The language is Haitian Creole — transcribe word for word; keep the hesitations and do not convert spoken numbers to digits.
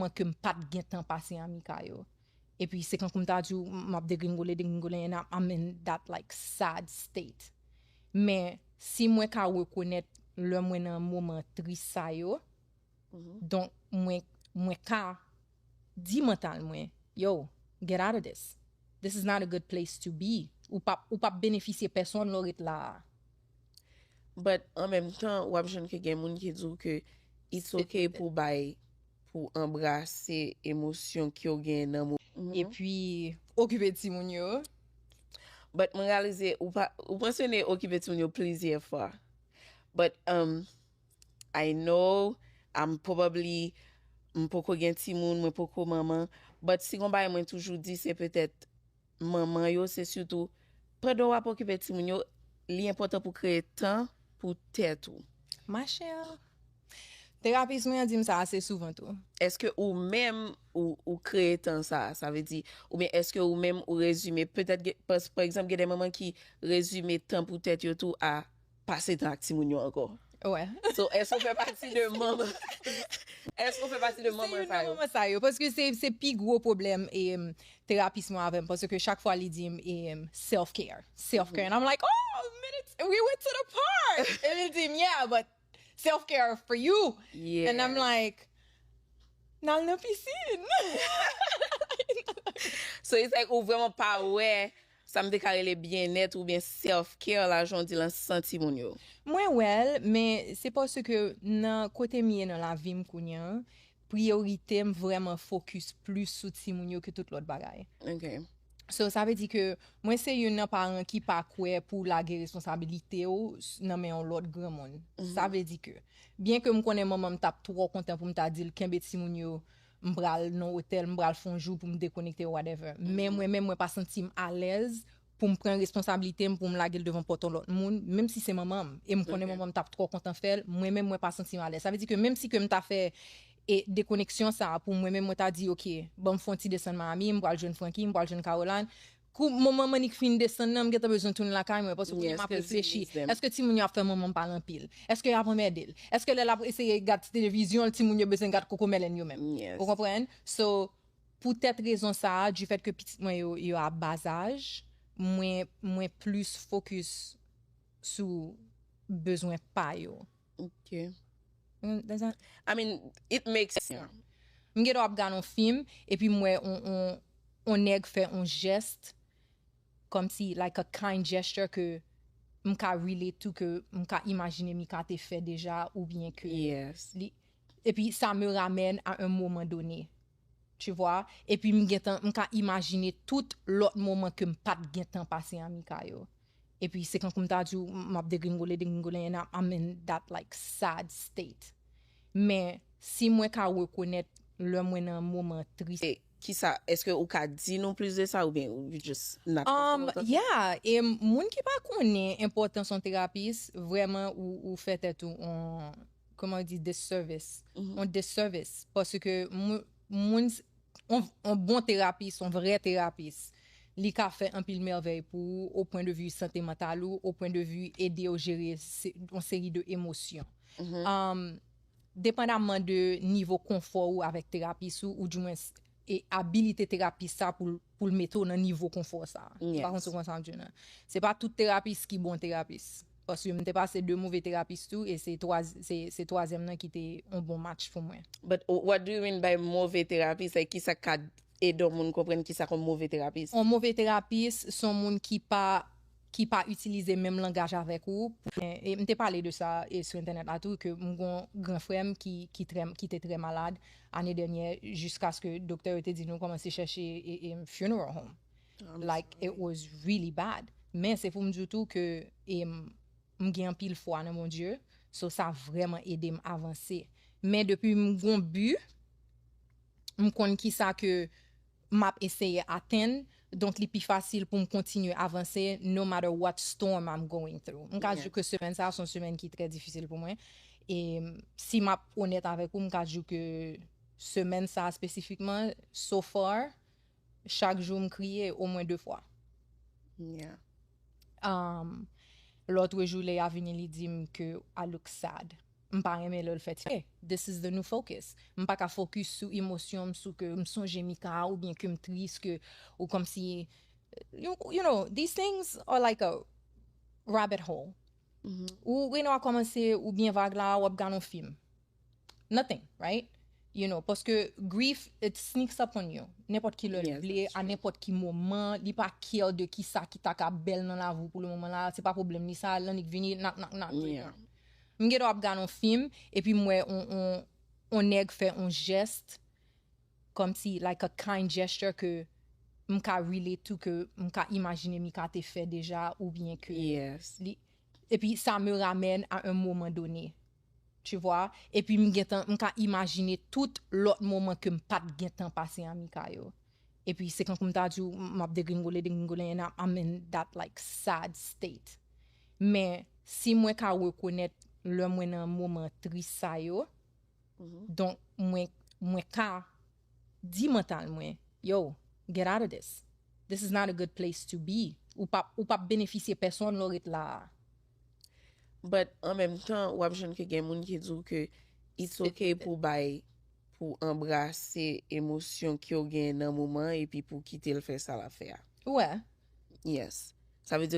moman ke m pa t gentan pase Amika yo. Epi se kankou m ta di w, m ap degringole, degringole, and I'm in that, like, sad state. Men si mwen ka rekonèt lè mwen nan moman tris sa yo, donk mwen, mwen ka di mantal mwen, yo, get out of this. This is not a good place to be. Ou p ap, ou p ap benefisye pèsonn lè w ret la a. But an menm tan, w ap jwenn ke gen moun ki di w ke it's okay pou bay, pou anbrase emosyon ke w genyen nan moman. Epi okipe timoun yo. But mwen reyalize, ou pa, ou mansyone okipe timoun yo plizyè fwa. But um, I know I'm probably, m poko gen timoun, mwen poko manman. But si gon bagay mwen toujou di, se petèt manman yo, se sitou pandan w ap okipe timoun yo, li enpòtan pou kreye tan pou tèt ou. Ma chè, terapis mwen an di m sa ase souvan tou. Èske ou menm ou, ou kreye tan sa, sa vle di, oubyen èske ou menm ou rezime, petèt, pa egzanp, gen de manman ki rezime tan pou tèt yo tou a pase tan ak timoun yo ankò. Wè. So, èske ou fè pati de manman? Èske ou fè pati de manman sa yo? Manman sa yo, paske se, se pi gwo pwoblèm e terapis mwen avè m, paske chak fwa li di m e self care, self care, and I'm like, oh, minutes, we went to the park, and li di m, yeah, but self care for you, Yeah. And I'm like, n al nan pisin. So it's like ou vrèman pa wè sa m te ka rele byennèt oubyen self care la, jan w di lan san timoun yo. Mwen wè l, men se paske nan kote m ye nan lavi m kounye a, priyorite m vrèman fokis plis sou timoun yo ke tout lòt bagay. Ok. So sa vle di ke mwen se youn nan paran ki pa kwè pou lage responsabilite w nan men yon lòt granmoun. Sa vle di ke byen ke m konnen manman m t ap twò kontan pou m ta di l kenbe timoun yo, m pral nan otèl, m pral fè yon jou pou m dekonekte, whatever. Men mwen menm mwen pa santi m alèz pou m pran responsablite m, pou m lage l devan pòt yon lòt moun, menm si se manman m. E m konnen manman m t ap twò kontan fè l, mwen menm mwen pa santi m alèz. Sa vle di ke menm si ke m ta fè e dekoneksyon sa a pou mwen menm mwen ta di, ok, ban m fè yon ti desann Miami, m pral jwenn Francky, m pral jwenn Caroline. Kou manman m annik fin desann nan, m gentan bezwen tounen lakay mwen, paske kounye a m ap reflechi, èske timoun yo ap fè manman m pale anpil? Èske y ap anmède l? Èske lè l ap eseye gad ti televizyon l, timoun yo bezwen gad kokomèlèn yo menm? Ou konprann? So, poutèt rezon sa a, du fait ke pitit mwen yo, yo a ba zaj, mwen, mwen plis fokis sou bezwen pa yo. Ok. I mean, it makes sense. M gen dwa ap gade yon fim, epi m wè on, on, on nèg fè on jès, kòmsi, like a kind gesture, ke m ka relate to, ke m ka imajine Mika te fè deja, oubyen ke Yes. Li, epi ça me ramène à un moment donné. Tu vois? Epi m gentan, m ka imajine tout lòt moman ke m pa t gentan pase Amika yo. Epi se kankou m ta di w, m ap degringole, degringole, and I'm in that, like, sad state. Men si mwen ka rekonèt lè mwen nan moman tris. E kisa, èske ou ka di nou plis de sa oubyen you just not Um, comfortable? Yeah, e moun ki pa konnen enpòtans yon terapis, vrèman ou, ou fè tèt ou on, kòman yo di, disservice. On disservice. Paske moun, moun, on, on bon terapis, on vrè terapis, li ka fè anpil mèvèy pou ou, o pwen de vi sante mantal ou, o pwen de vi ede w jere se, on seri de emosyon. Um, depandamman de nivo konfò ou avèk terapis ou, ou dimwens e abilite terapis sa pou, pou l mete w nan nivo konfò sa. Yes. Pa konn si w konn sa m di w nan. Se pa tout terapis ki bon terapis. Paske m te pase de move terapis tou, e se twa, se, se twazyèm nan ki te yon bon match pou mwen. But what do you mean by move terapis? Like, kisa ka ede yon moun konprann kisa k yon move terapis? Yon move terapis, se yon moun ki pa, ki pa itilize menm langaj avèk ou. E, e m te pale de sa e sou entènèt la tou, ke m gon gran frè m ki, ki, trè, ki te trè malad ane dènyè, jiskaske doktè yo te di nou kòmanse chèche e, e funeral home. Like, it was really bad. Men se pou m di w tou ke e, m, m gen anpil fwa nan Bondye, so sa vrèman ede m avanse. Men depi m gon bi, m konn kisa ke m ap eseye atenn, donk li pi fasil pou m kontinye avanse no matter what storm I'm going through. M ka di w ke semèn sa a se yon semèn ki trè difisil pou mwen. E si m ap onèt avèk ou, m ka di w ke semèn sa a espesifikman, so far, chak jou m kriye omwen de fwa. Yeah. Um, lòt jou, Leya vini, li di m ke I look sad. M pa renmen lè l fè ti. This is the new focus. M pa ka focus sou emosyon m, sou ke m sonje Mika, oubyen ke m tris, ke, ou kòmsi, you, you know, these things are like a rabbit hole. Ou reno a kòmanse, ou byen vag la, w ap gade yon fim. Nothing, right? You know, paske grief, it sneaks up on you. Nenpòt ki lè l vle, a nenpòt ki moman, li pa care de ki sa ki ta ka bèl nan lavi w pou le moman la, se pa pwoblèm li sa, l annik vini, nak, nak, nak. M gen dwa ap gade yon fim, epi m wè on, on, on nèg fè on jès, kòmsi, like a kind gesture ke m ka relate to, ke m ka imajine Mika te fè deja, oubyen ke Yes. li, epi sa me ramèn a un moment donné. Tu vois? Epi m gentan, m ka imajine tout lòt moman ke m pa t gentan pase a Mika yo. Epi se kankou m ta di w, m ap degringole, degringole, and I'm in that, like, sad state. Men si mwen ka rekonèt lè mwen nan moman tris sa yo, donk mwen, mwen ka di mantal mwen, yo, get out of this. This is not a good place to be. Ou p ap, ou p ap benefisye pèsonn lè w ret la a. But an menm tan, w ap jwenn ke gen moun ki di w ke it's okay pou bay, pou anbrase emosyon ke w gen nan moman epi pou kite l fè sa l ap fè a. Ou wè? Yes. Sa vle di